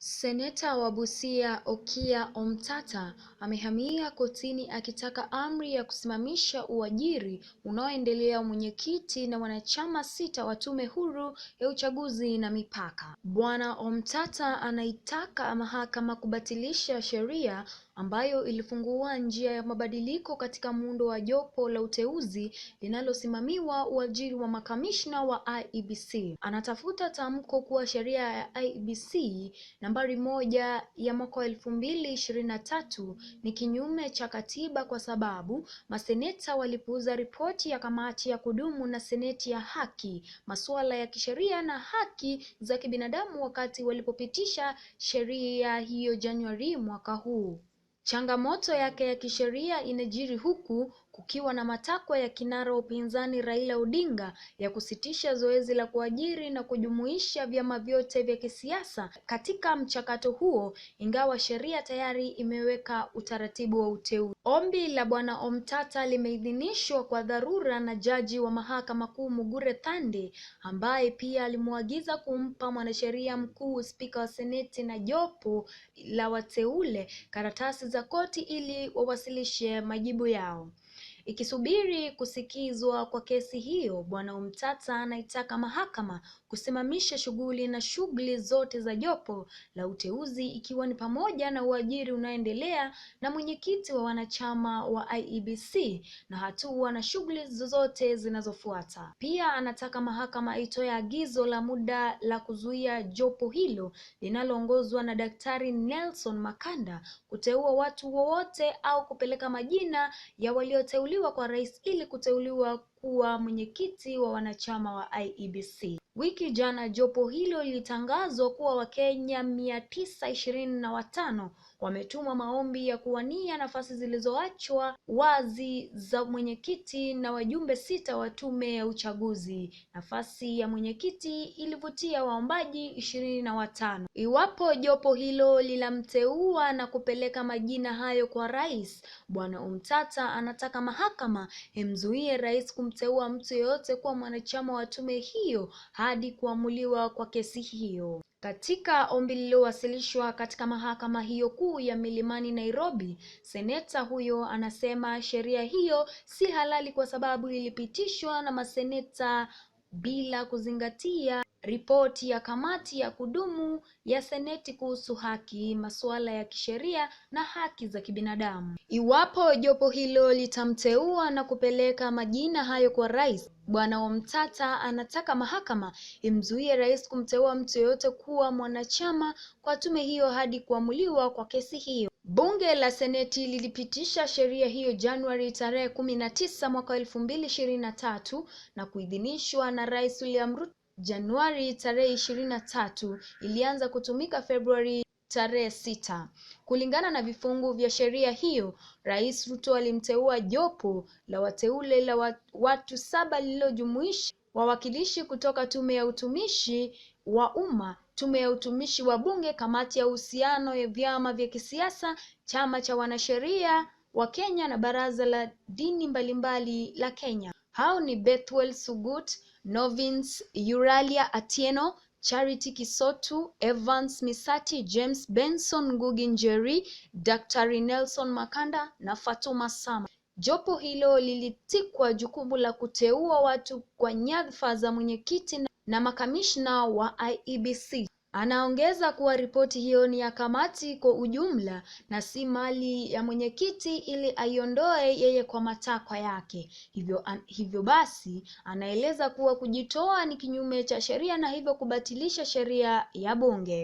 Seneta wa Busia Okiya Omtatah amehamia kotini akitaka amri ya kusimamisha uajiri unaoendelea mwenyekiti na wanachama sita wa Tume Huru ya Uchaguzi na Mipaka. Bwana Omtatah anaitaka mahakama kubatilisha sheria ambayo ilifungua njia ya mabadiliko katika muundo wa jopo la uteuzi linalosimamia uajiri wa makamishna wa IEBC. Anatafuta tamko kuwa sheria ya IEBC nambari 1 ya mwaka 2023 ni kinyume cha katiba kwa sababu maseneta walipuuza ripoti ya kamati ya kudumu na seneti ya haki, masuala ya kisheria na haki za kibinadamu wakati walipopitisha sheria hiyo Januari mwaka huu. Changamoto yake ya kisheria inajiri huku kukiwa na matakwa ya kinara wa upinzani Raila Odinga ya kusitisha zoezi la kuajiri na kujumuisha vyama vyote vya kisiasa katika mchakato huo, ingawa sheria tayari imeweka utaratibu wa uteuzi. Ombi la Bwana Omtatah limeidhinishwa kwa dharura na jaji wa Mahakama Kuu Mugure Thande, ambaye pia alimwagiza kumpa mwanasheria mkuu, spika wa seneti na jopo la wateule karatasi za koti ili wawasilishe majibu yao. Ikisubiri kusikizwa kwa kesi hiyo, Bwana Omtatah anaitaka mahakama kusimamisha shughuli na shughuli zote za jopo la uteuzi ikiwa ni pamoja na uajiri unaoendelea na mwenyekiti wa wanachama wa IEBC na hatua na shughuli zozote zinazofuata. Pia anataka mahakama itoe agizo la muda la kuzuia jopo hilo linaloongozwa na Daktari Nelson Makanda kuteua watu wowote au kupeleka majina ya walioteuliwa kwa rais ili kuteuliwa kuwa mwenyekiti wa wanachama wa IEBC. Wiki jana jopo hilo lilitangazwa kuwa Wakenya 925 wametuma maombi ya kuwania nafasi zilizoachwa wazi za mwenyekiti na wajumbe 6 wa tume ya uchaguzi. Nafasi ya mwenyekiti ilivutia waombaji 25. Iwapo jopo hilo lilamteua na kupeleka majina hayo kwa rais, Bwana Omtatah anataka mahakama imzuie rais kumteua mtu yeyote kuwa mwanachama wa tume hiyo hadi kuamuliwa kwa kesi hiyo. Katika ombi lililowasilishwa katika mahakama hiyo kuu ya Milimani Nairobi, seneta huyo anasema sheria hiyo si halali kwa sababu ilipitishwa na maseneta bila kuzingatia ripoti ya kamati ya kudumu ya seneti kuhusu haki, masuala ya kisheria na haki za kibinadamu. Iwapo jopo hilo litamteua na kupeleka majina hayo kwa rais, Bwana Omtatah anataka mahakama imzuie rais kumteua mtu yeyote kuwa mwanachama kwa tume hiyo hadi kuamuliwa kwa kesi hiyo. Bunge la Seneti lilipitisha sheria hiyo Januari tarehe 19 mwaka 2023 na kuidhinishwa na Rais William Ruto Januari tarehe 23. Ilianza kutumika Februari tarehe 6. Kulingana na vifungu vya sheria hiyo, Rais Ruto alimteua jopo la wateule la watu 7 lililojumuisha wawakilishi kutoka Tume ya Utumishi wa Umma, Tume ya Utumishi wa Bunge, Kamati ya Uhusiano ya Vyama vya Kisiasa, Chama cha Wanasheria wa Kenya na Baraza la Dini Mbalimbali la Kenya. Hao ni Bethwel Sugut, Novins Euralia Atieno, Charity Kisotu, Evans Misati, James Benson Ngugi Njeri, Daktari Nelson Makanda na Fatuma Sama. Jopo hilo lilitikwa jukumu la kuteua watu kwa nyadhifa za mwenyekiti na makamishna wa IEBC. Anaongeza kuwa ripoti hiyo ni ya kamati kwa ujumla na si mali ya mwenyekiti ili aiondoe yeye kwa matakwa yake. Hivyo basi anaeleza kuwa kujitoa ni kinyume cha sheria na hivyo kubatilisha sheria ya bunge.